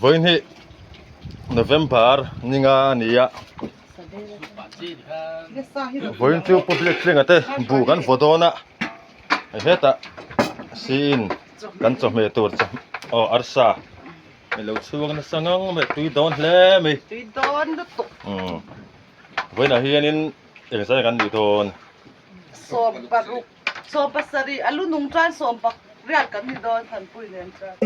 Vawiin hi November ni nga a ni a vawiin chu public tlinga te buh kan vaw dawn a hetah siin kan chawhmeh tur aw arsa a lo chhuak nasa ngang mai tui dawn hle mai tui dawn lutuk vawiinah hianin engzah nge kan nih dawn 16 17 a lu nung chuan 18 kan ni dawn Thanpui nen chuan.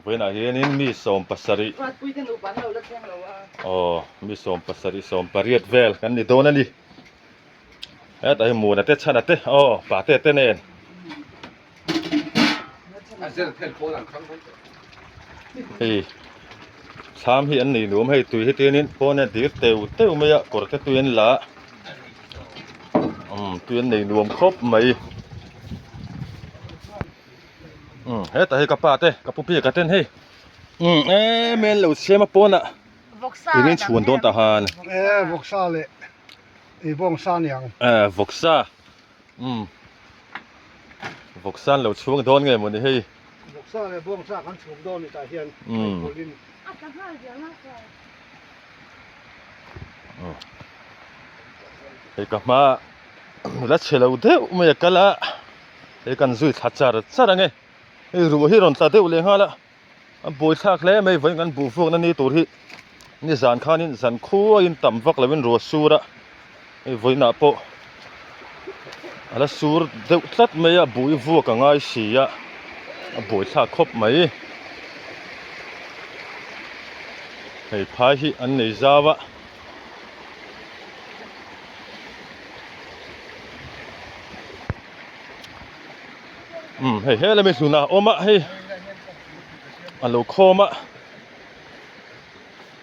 Vawiinah hianin mi 17 Ruatpui te nupa an lo la thleng lo a. Aw mi 17 18 vel kan ni dawn a ni. Hetah hi Muna te Chhana te aw Pate te nen. Hei thlam hi an nei nuam hei tui hi tianin pawn a dir teu teu mai a kawr te tui an la a umm tui an nei nuam khawp mai umm hetah hi ka pa te ka pu biak a ten hei umm em em an lo siam a pawnah eng in chhuan dawn tah han e vawksa leh ei bawngsa aniang e vawksa Umm vawksa an lo chhung dawn nge mawni hei. Vawksa leh bawngsa kan chhum dawn ni tah hian eipawlhin. Hei ka hma nula chhe lo deuh mai a kal a, hei kan zui thla char char ang e, hei ruah hi rawn tla deuh leh nghal a. A buai thlak hle mai vawiin kan buh vuakna ni tur hi nizan khanin zan khuaiin tam vak lovin ruah sur a hei vawiinah pawh a la sur deuh tlat mai a buh hi vuak a ngai si a a buai thlak khawp mai hei phai hi an nei zau a. Umm hei he lami hlun a awm a hei a lo khawm a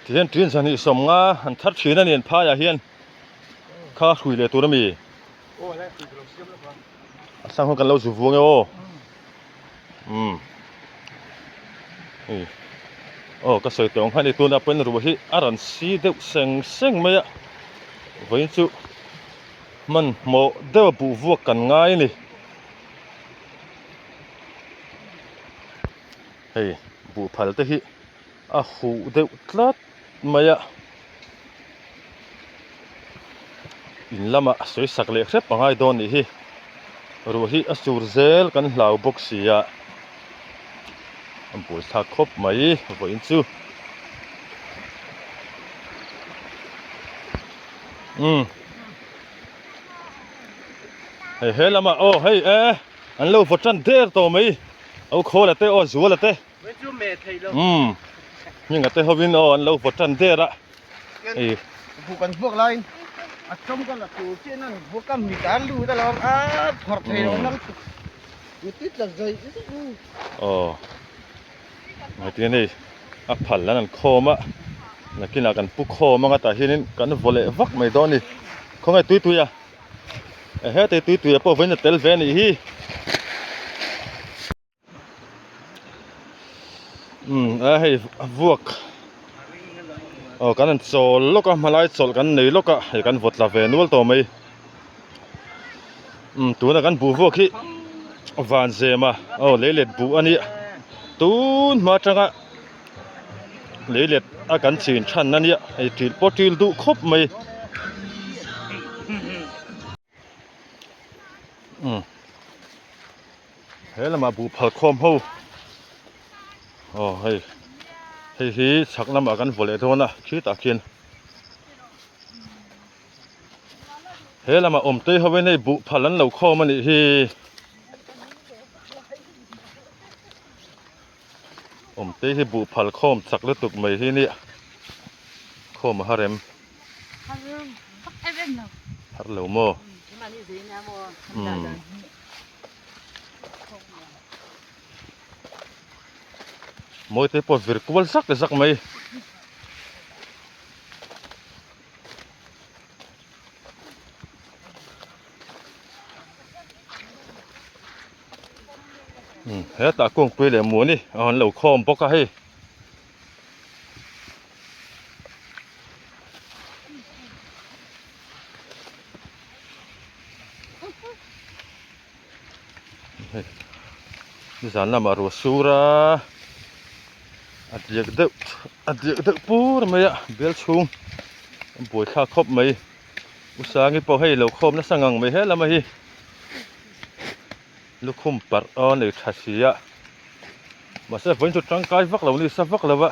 tihian ṭin zahnih 50 an thar ṭhin a ni an phaiah hian kha hrui leh tur a mi a sang kan lo zu vuang e aw umm hei aw ka sawi tawh ang khan hei tunah pawhin ruah hi a rawn si deuh seng seng mai a vawiin chu hmanhmawh deuh a buh vuak kan ngai a ni. Hei buh phal te hi a huh deuh tlat mai a in lamah sawi sak leh hrep a ngai dawn nih hi ruah hi a sur zel kan hlau bawk si a a buaithlak khawp mai vawiin chu umm. Hei he lamah aw hei e an lo vaw tan der tawh mai au khawl a te aw zual a te umm hminga te hovin aw an lo vaw tan der a hei bu kan vuak laiin a tawm ka la tur chian an vuak a mit an lut alawm a phawrh thei lo nang tuk mit i tla zai zai aw Hetiang hei a phal an an khawm a nakinah kan pu khawm anga tah hianin kan vaw leh vak mai dawn a ni khawnge tui tui a hete tui tui ah pawh vawiin a tel ve a nih hi umm a hei vuak aw kan han chawl lawk a hmalai chawlh kan nei lawk a hei kan vaw tla ve nual tawh mai. Umm tuna kan buh vuak hi van zem a aw leilet buh a nia tun hma atanga leilet a kan chin than a nia hei ṭil pawh ṭil duh khawp mai umm he lamah buh phal khawm ho aw hei hei hi chhak lamah kan vaw leh dawn a khitah khian. He lamah awmtei ho in hei buh phal an lo khawm a nih hi. Awmtei hi buh phal khawm chak lutuk mai hi nia. Khawm a har em? Har lo maw? Umm. Mawite pawh vir kual zak zak mai. Hetah kungpui leh muani an lo khawm bawk a hei. Hei nizan lamah ruah sur a a diak deuh a diak deuh pur mai a bial chhung a buaithlak khawp mai u sangi pawh hei lo khawm nasa ngang mai he lama hi lukhum parh a nei tha si a mahse vawiin chu tangkai vak lo ni sa vak lo a.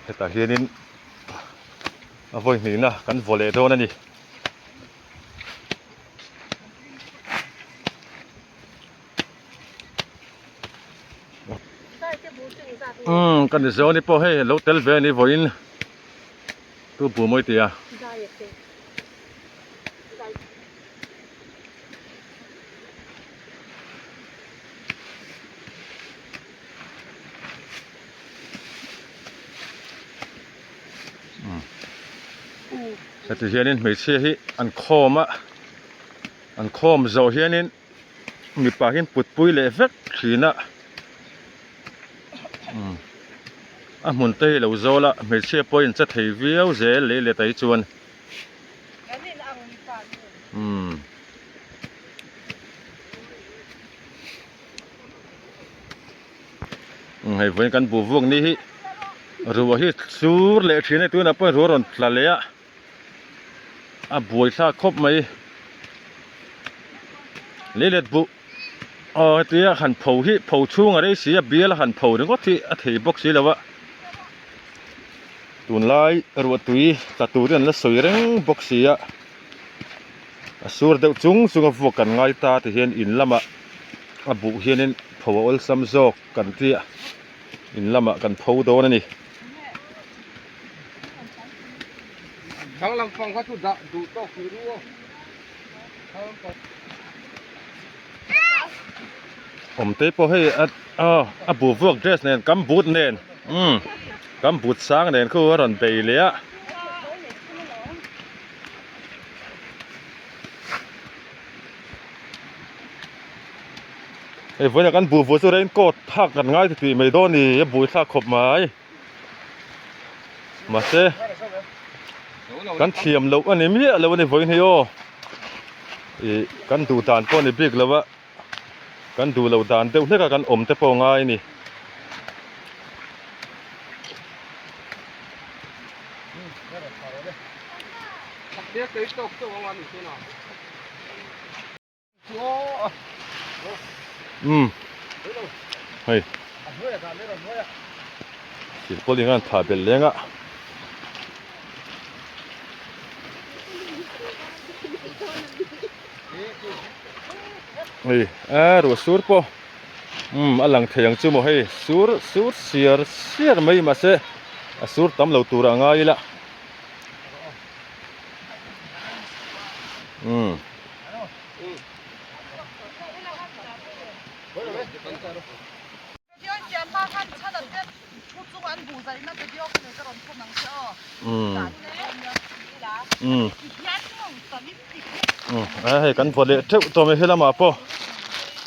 Hetah hianin a vawi hnihna kan vaw leh dawn a ni. Umm ka ni zawni pawh hei lo tel ve a ni vawiin tu bu mawi tia. Heti hianin hmeichhia hi an khawm a an khawm zawh hianin mipa hi an putpui leh vek thin a a hmun te hi lo zawl a hmeichhia pawh in che thei viau zel lei let ah hi chuan. Umm. Hei vawiin kan bu vuak ni hi ruah hi sur leh thin a tunah pawh ruah a rawn tla leh a a buai thlak khawp mai leilet buh aw hetia han pho hi pho chhung a rei si a bial a han pho ringawt hi a thei bawk si lo a tunlai ruah tui tla tur hi an la sawi reng bawk si a. A sur deuh chung chung a vuak kan ngai ta ti hian in lamah a buh hianin pho a awlsam zawk kan tia in lamah kan pho dawn a ni. Awmtei pawh hei a a buh vuak dress nen kam but nen umm kam but sang nen khu a rawn bei leh a. Hei vawiinah kan buh vuah chu raincoat thlak kan ngai titih mai dawn a ni a bui thlak khawp mai mahse kan thiam loh a ni miah lo a ni vawiin hi aw ih kan duh dan pawh a ni bik lo a kan duh loh dan deuh hlek a kan awm te pawh a ngai a ni. Umm hei silpawlin a thah belh leng a. Hei a ruah sur pawh umm a lang thei ang chu maw hei sur sur siar siar mai mahse a sur tam lo tur a ngai ila umm. A hei kan vaw leh teuh tawh mai he lamah pawh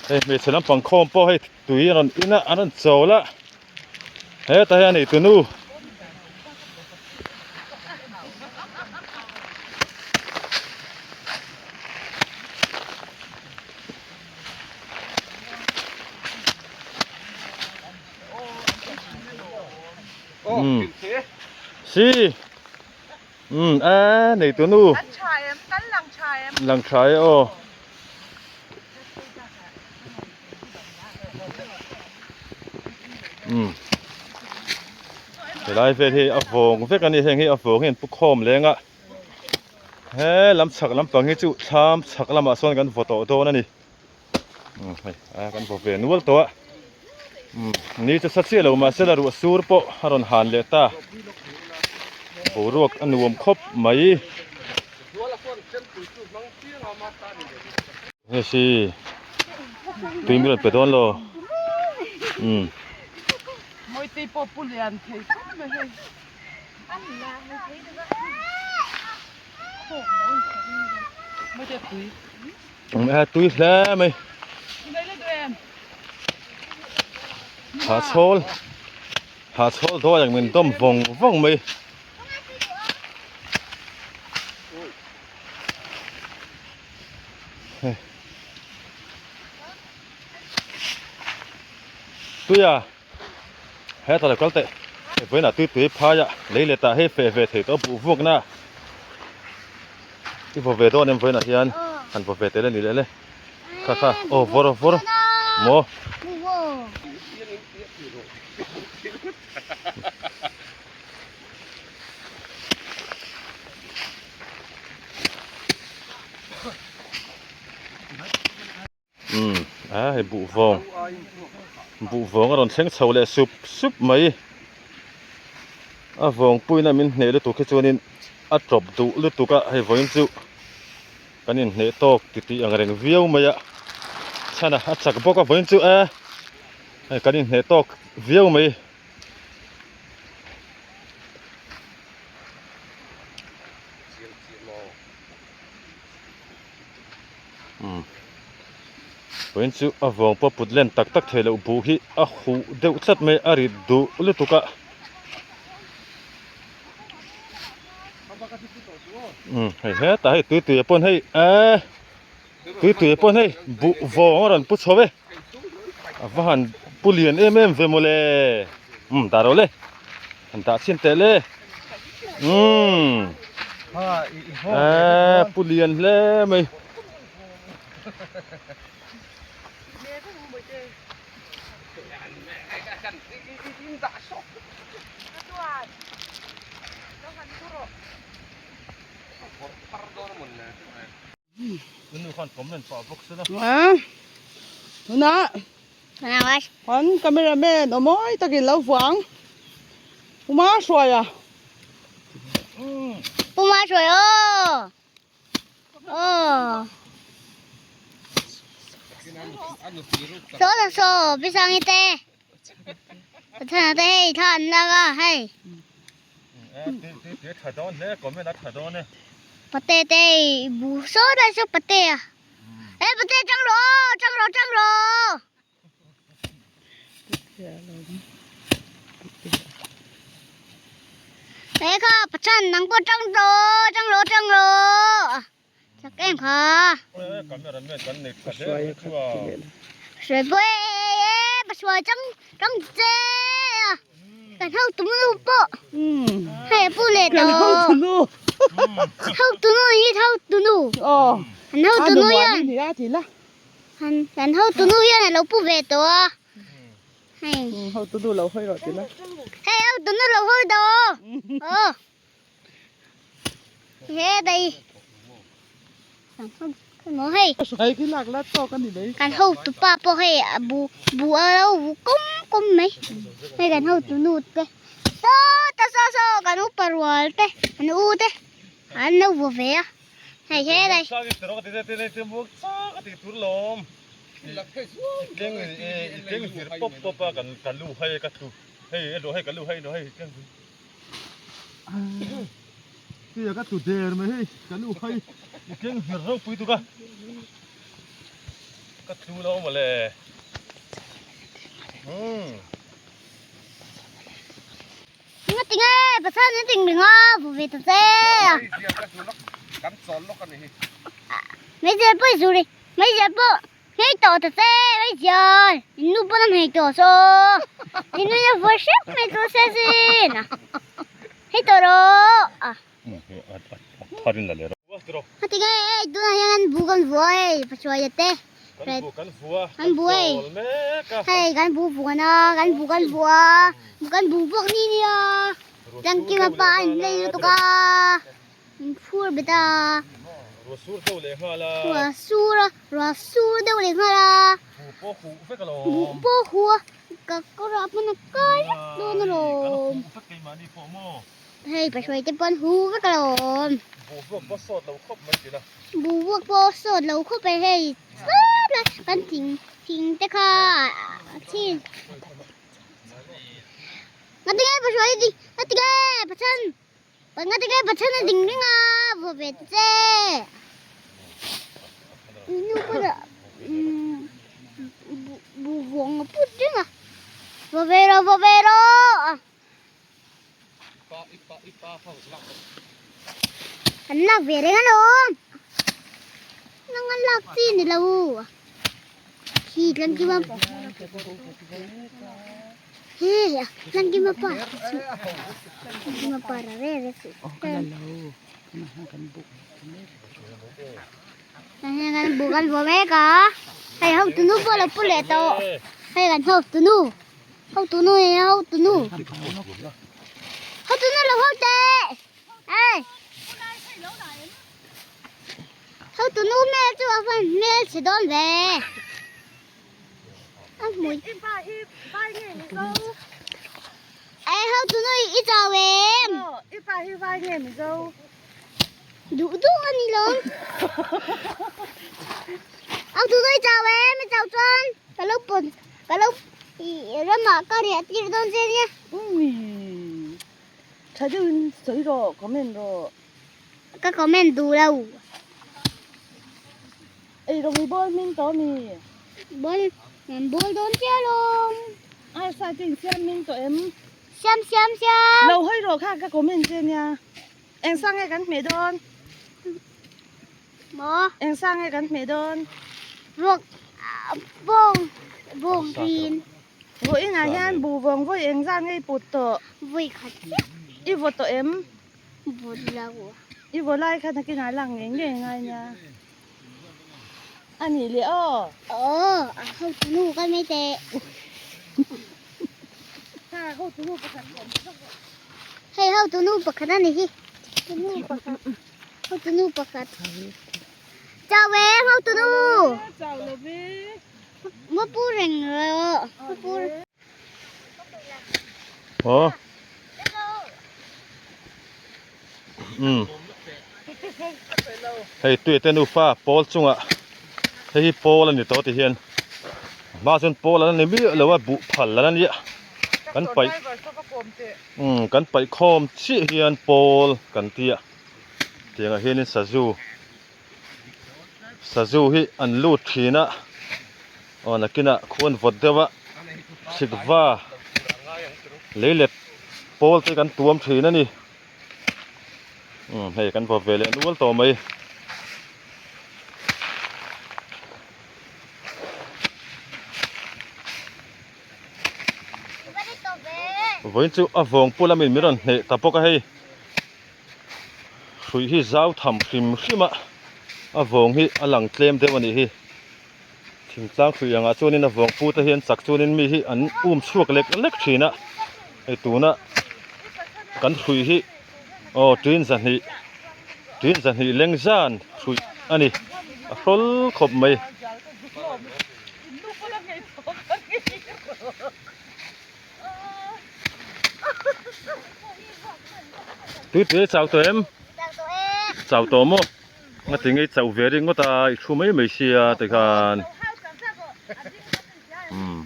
hei hmeichhe lampang khawm pawh hei tui a rawn in a an rawn chawl a hetah hian a neitu nu. Si um a nei tu nu lang tha e aw um helai vel hi a vawng vek a ni heng hi a vawng hi an pu khawm leng a he lam chhak lampang hi chu thlam chhak lamah sawn kan vaw tawh dawn a ni. Umm hei a kan vaw ve nual tawh a umm ni chu sa chiah lo mahse la ruah sur pawh a rawn han leh ta boruak a nuam khawp mai hei si tui min rawn pe dawn lo umm. A tui hle mai hahchhawl hahchhawl dawi ang min dawm vawng vawng mai. Hei. Tuia hetah lo kal teh hei vawiinah tui tui phai a lei leh tah hei feh ve thei tawh a buh vuakna i vaw ve dawn em vawiinah hian han vaw ve tel a ni leh le kha kha aw vawr vawr maw. Umm a hei buh vawng buh vawng a rawn thleng chho leh sup sup mai a vawng puiin a min hneh lutuk hi chuanin a tawp duh lutuk a hei vawiin chu kan inhneh tawk titih ang reng viau mai a chhan a a chak bawk a vawiin chu e hei kan inhneh tawk viau mai. Umm vawiin chu a vawng pawh put len tak tak theih loh buh hi a huh deuh tlat mai a rit duh lutuk a umm hei hetah hei tui tui ah pawn hei eee tui tui ah pawn hei buh vawng a rawn pu chho e a va han pu lian em em ve mawle umm dah rawh le han dah chhin teh le umm eee pu lian hle mai. Tunah kan cameraman aw mawi takin lo vuang Puma hruai a. Puma hruai aw. Aw. Saw la saw Bisangi te. Pathana te hei thla an lak a hei. Pate te bu saw lai saw pate a. E pate tang rawh aw tang rawh tang rawh. E kha pachan nang pawh tang rawh tang rawh tang rawh. Chak em kha. Hruai pawh e e pasuai tang tang che a. Kan ho tu nu pawh. Hei a pu leh tawh. Kan ho tu nu. Ho tu nu hi ho tu nu. Aw. Kan ho tu nu hian. Ni a ti la. Kan kan ho tu nu hian a lo pu ve tawh a. Hei. Ho tu nu lo hawi rawh ti la. Hei ho tu nu lo hawi tawh. Aw. He đây. Kan hei. Hei khi lak la tawk a ni mai. Kan ho tu pa pawh hei a bu bu a lo bu kum kum mai. Hei kan ho tu nu te. Saw ta saw saw kan upa rual te kan u te an lo bu ve a. Hei he đây. Tia ka tu der mai hei ka nu khai i keng hmir ropui tuk a ka tlu lo mawle umm. Nga tinge pasal an ting ringa vu ve ta che. Kan chawl lawk a ni hi. Meizial pawh i zuri meizial pawh. Hei tawh ta che mai chian in nu pawn a hmei tawh saw in nu in a vawi hrep mai tawh se sin hei tawh rawh a heti nge hei tunah hian kan bu kan vua hei pachhuaia te kan bu hei hei kan bu vuan a kan bu kan vua kan bu vuak ni nia tangkima pa a inlei lutuk a. In phur bet a. Ruah sur deuh leh nghal a. Ruah sur a, ruah sur deuh leh nghal a. Buh pawh huh vek alawm. Buh pawh huh a, ka kawrah pawn a kai vek dawn alawm. Kan huh vek keimahni pawh maw. Hei pahruai te pawn huh vek alawm. Buh vuak pawh sawt lo khawp mai tila. Buh vuak pawh sawt lo khawp e hei sawt lai kan thing thing te kha a chhin. Ngatinge pahruai ngatinge Pathian. Panga te kai pathan a ding reng a vaw ve ta che nu pawh dah bu vuang a put reng a vaw ve rawh vaw ve rawh an lak ve reng alawm. Nang an lak chi ni lo. Khi lan ki ma He lan ki ma pa chu. Lan ki ma pa ra re re chu. Kan bu kan bu mek a. Hei ho tu nu pawh lo pu leh tawh. Hei kan ho tu nu. Ho tu nu hi ho tu nu. Ho tu nu lo ho teh. Hei. Ho tu nu hmel chu a van hmel chhe dawn ve. A hmui. Ei ho tu nu i chau em. I pa hi vai nge mizo. Duh duh a ni lo. Ho tu nu i chau em i chau chuan ka lo pawt ka lo ramah ka riah tir dawn che nia. Ui. Tha deuhin sawi rawh comment rawh. Ka comment duh lo. Ei rawng i bawl hming tawh mi? Bawl, an bawl dawn chiah alawm. Ai sa te in siam hming tawh em? Siam siam siam. Lo hawi rawh kha ka comment che nia. Eng sa nge kan hmeh dawn? Maw? Eng sa nge kan hmeh dawn? Vawk, bawng, bawng rin. Vawiinah hian buh vawng vawi eng zat nge i put tawh? Vawi khat chiah. I vaw tawh em? Vaw lo. I vaw lai kha nakinah lak ngei ngei ngai nia. A nih leh aw. Aw, a hotu nu ka mai teh. Ha, hotu nu pakhat awm tawh. Hei hotu nu pakhat a ni hi. Hotu nu pakhat. Hotu nu pakhat. Chau em hotu nu. Chau lo ve. Maw pu reng rawh. Maw pu. Aw. Umm. Hei tui te nufa pawl chungah hei hi pawl a ni tawh ti hian hma chuan pawl an ni miah lo a buh phal an nia kan paih umm kan paih khawm chiah hian pawl kan tia tiangah hianin sazu sazu hi an lut thin a aw nakinah khuan vawt deuh a sikva leilet pawl te kan tuam thin a ni umm hei kan vaw ve leh nual tawh mai. Vawiin chu a vawng pul a min min rawn hneh ta bawk a hei. Hrui hi zau tham hrim hrim a a vawng hi a lang tlem deuh a nih hi thingtlang hrui angah chuanin a vawng pu te hian chak chuanin mi hi an um chhuak lek lek thin a hei tuna kan hrui hi aw tin zahnih tin zahnih leng zan hrui a ni a hrawl khawp mai. Tui tui chau tawh em? Chau tawh maw? Nga ti ngei chau ve ringawt a i thu mai mai sia tikhan. Umm.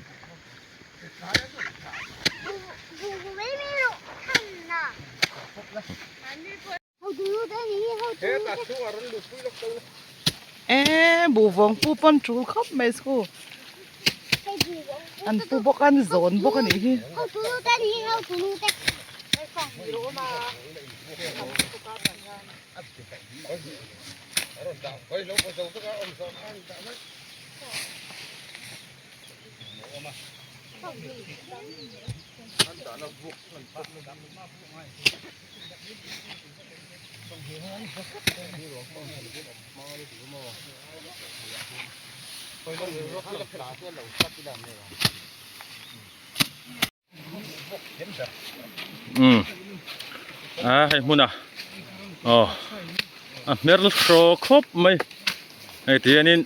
E buh vawng pu pawn tul khawp mai school an pu bawk a an zawn bawk a nih hi. Umm a hei hmun a aw a hmer hraw khawp mai hei ti hianin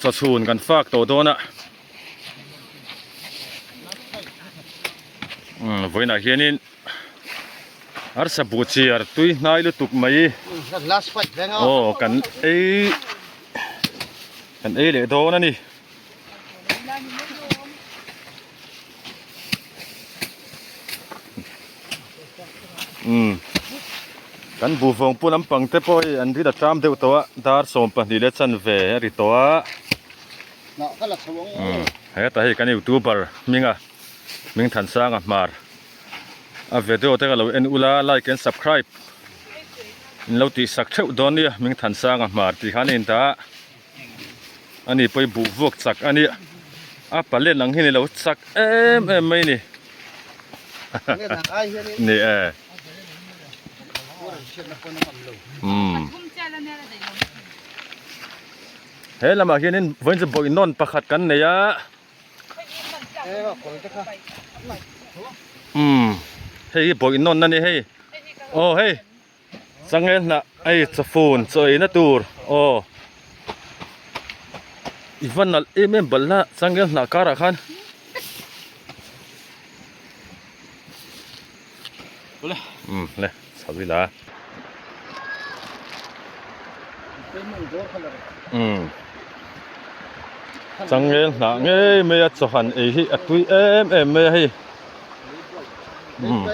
chawchhun kan fak tawh dawn a umm vawiinah hianin. Arsa buh chiar tui hnai lutuk mai aw kan ei kan ei leh dawn a ni. Umm kan buh vawng pu lampang te pawh hei an rit a tlam deuh tawh a dar 12 leh chanve a ri tawh a umm hetah hei kan youtuber hminga Hmingthansanga hmar. A video te ka lo en ula like and subscribe. In lo tih sak theuh dawn nia hming Thansanga hmar tih khan a in ta a ani pawh hi buh vuak chak a nia a palen ang hian i lo chak em em mai a ni ni e umm he lamah hianin vawiin chu bawih nawn pakhat kan nei a. Umm hei hi bawih nawn a ni hei aw hei changel hnah hei chawfun chaw eina tur aw i va nalh em em balh a changel hnah karah khan umm le chho ila umm changel hnah ngei mai a chaw han ei hi a tui em em mai a hei umm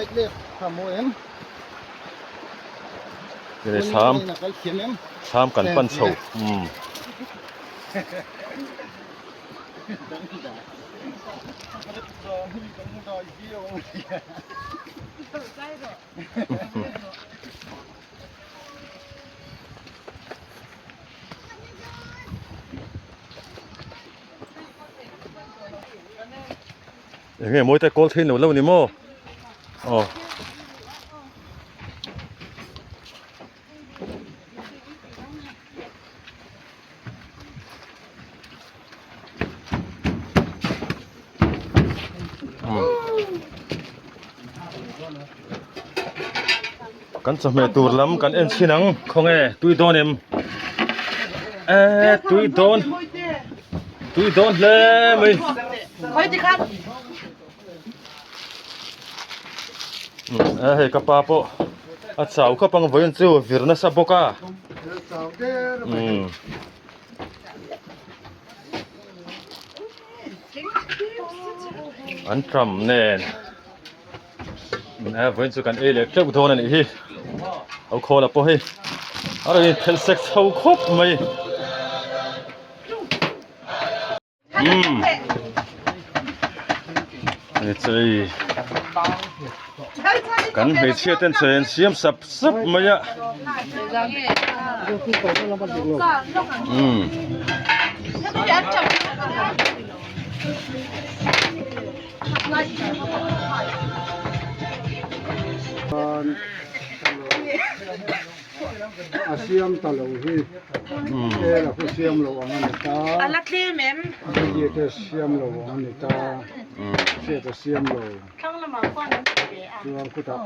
thlam thlam kan pan chho umm. Enge mawi te kawl thein lo lo ni maw aw. Kan chawhmeh tur lam kan en chhin ang khawnge tui dawn em eh tui dawn tui dawn hle mai eh hei ka pa pawh a chau khawp ang vawiin chu vir nasa bawk a umm. An tram nen a vawiin chu kan ei leh teuh dawn a nih hi lo khawl a pawh hei a rawn inphelh sek chho khawp mai umm hei chu hei kan hmeichhia ten chaw an siam sap sap mai a umm. A siam ta lo hi tel a khu siam lo ang a ni ta A la tlem em? Bidie te siam lo ang a ni ta hriat a siam lo Thlang lamah khuan an ti ve a. Chuan khutah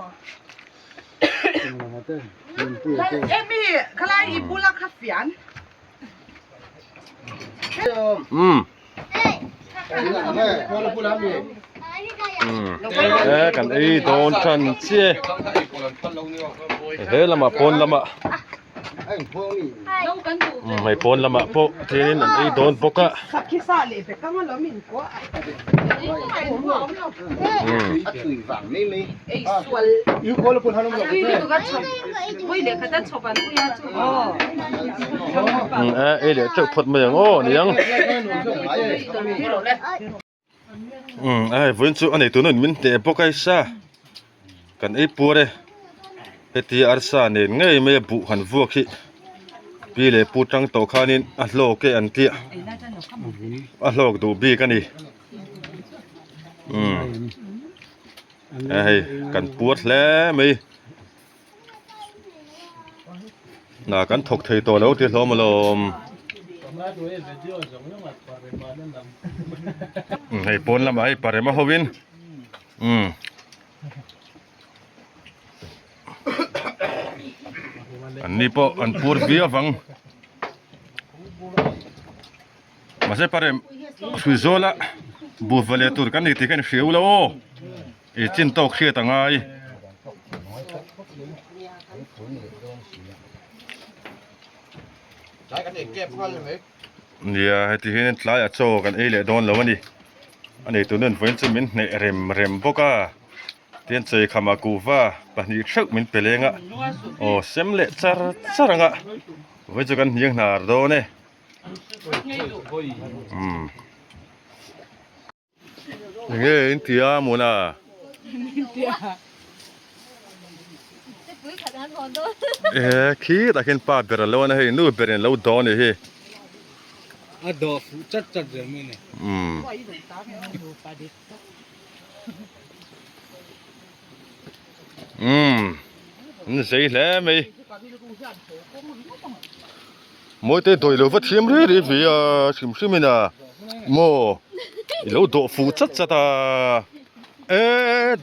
eng lamah te Hlimpuia te. Emi khalai i bula kha fian. Umm. E kan ei dawn than chiah e he lamah pawn lamah umm hei pawn lamah pawh thianin an ei dawn bawk a umm e ei leh teuh phawt mai ang aw niang. Umm a hei vawiin chu a nei tuna min hneh bawk a hei kan ei puar e heti arsa nen ngei mai a buh han vuak hi pi leh pu tang tawh khanin a hlawk e an tia a hlawk duh bik a ni umm a hei kan puar hle mai. Hna kan thawk thei tawh lo tih hlawm alawm. Hei pawn lamah hei parema hovin umm an ni pawh an pur viau vang mahse parem hrui zawla buh va leh tur kan ni tih kha in hriau lo aw. I chin tawk hriat a ngai. Nia heti hian tlai a chaw kan ei leh dawn lo a ni. A nei tun vawiin chu min hneh rem rem bawk a. Tihian cheikhama kuhva pahnih theuh min pe leng a. Aw sem leh char char ang a. Vawiin chu kan hniang hnar dawn e. Umm. Enge in tia muna. E khitah khian pa ber a lo a hei nu berin a lo dawn a ni hi. A dawh fuh chat chat zel mai a ni. Umm. Umm an zei hle mai. Mawite dawi lo va thiam ri ri ve a hrim hrim in a maw i lo dawh fuh chat chat a e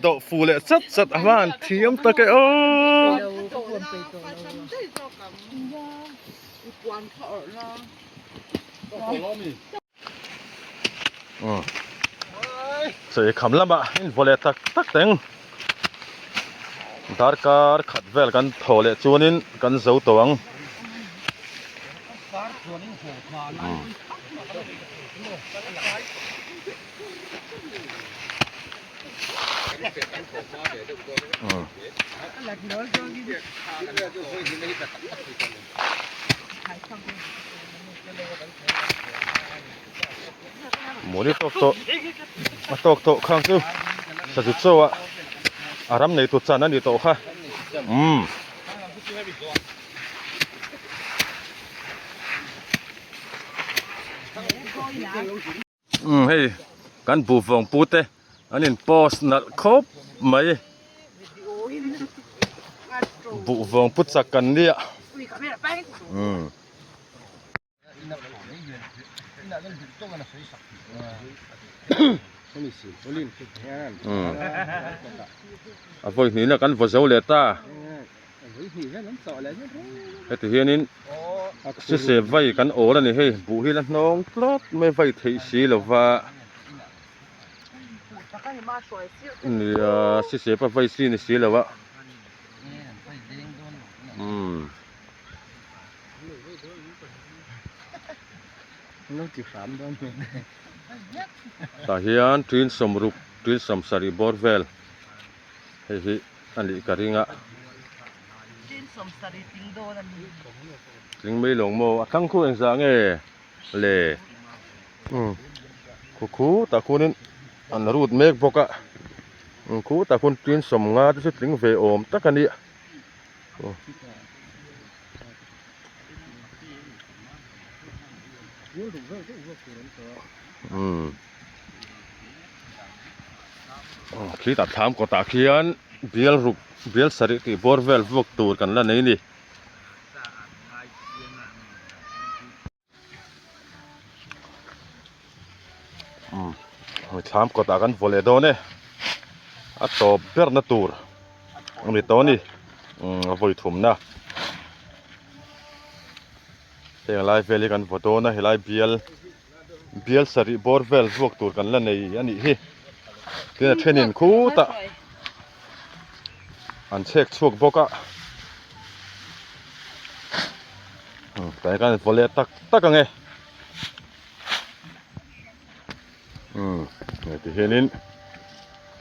dawh fuh leh chat chat a hman thiam tak e aw. Chei kham lamah in vaw leh tak tak teng darkar khat vel kan thaw leh chuanin kan zo tawh ang. Mawni tawk tawh a tawk tawh khang chu sazu chaw a a ram nei tu chan a ni tawh kha umm. Umm hei kan buhvawng pu te an in post nalh khawp mai buhvawng pu chak kan nia umm. A vawi hnihna kan vaw zo leh ta heti hianin sise vai kan awl a ni hei buh hi la hnawng tlat mai vai theih si lova nia sise pawh vai chi ni si lo a umm. Tah hian tin sawmruk tin sawmsarih bawr vel hei hi a nih ka ring a. Tling mai lawng maw a thlang khu engzah nge le khu khu tah khuanin an rut mek bawk a khu tah khuan tin sawmnga te chu tling ve awm tak a ni. Khitah thlam kawtah khian bial ruk bial sarih tih bawr vel vuak tur kan la nei a ni. Thlam kawtah kan vaw leh dawn e a tawp ber na tur a ni tawh a ni a vawi thumna heng lai vel hi kan vaw dawn a helai bial bial sarih bawr vel vuak tur kan la nei a nih hi tin a thenin khutah an chhek chhuak bawk a tah hian vaw leh tak tak ang e umm ti hianin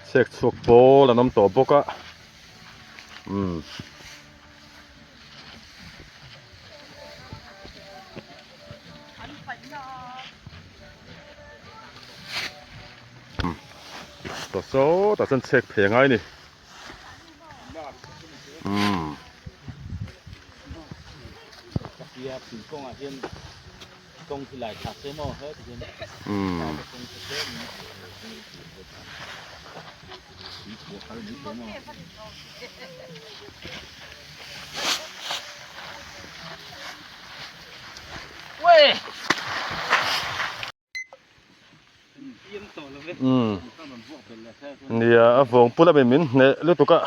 chhek chhuak pawl an awm tawh bawk a umm. Tawh sawtah chuan chhek phei a ngai a ni umm. Umm. Umm nia a vawng pula min min hneh lutuk a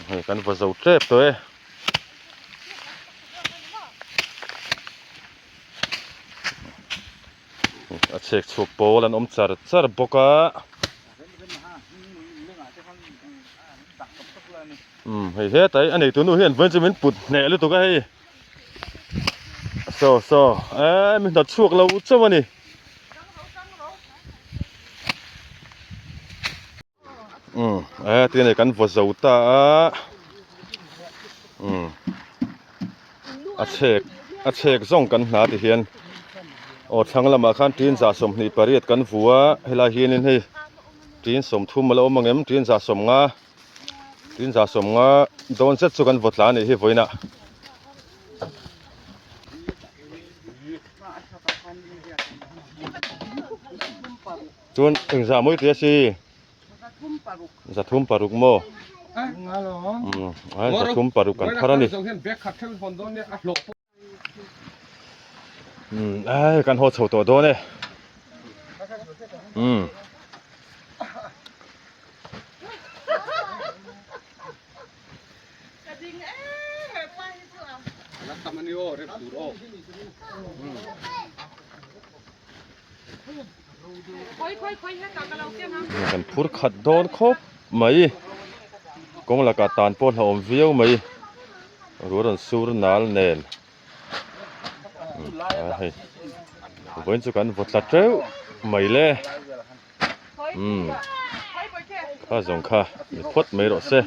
hei kan vaw zo tep tawh e. A chhek chhuak pawl an awm char char bawk a. Umm hei hetai a neitu nu hian vawiin chu min put hneh lutuk a hei. Saw saw eee mi hnawt chhuak lo chauh a ni. Umm eh ti nei kan vaw zo ta a umm a chhek a chhek zawng kan hna ti hian aw thlang lamah khan tin za 28 kan vu a helai hianin hei tin 30 a la awm ang em tin za 50. Tin 150 dawn zet chu kan vaw tla a nih hi vawiinah. Chuan engzah mawi tih a si? 306 maw? Umm 306 kan thar a ni. Umm ai kan haw chho tawh dawn e. Umm. Kan phur khat dawn khawp mai kawng lakah tan pawh hlauhawm viau mai ruah rawn sur nal nen a hei vawiin chu kan vaw tla teuh mai le umm kha zawng kha ni phawt mai rawh se.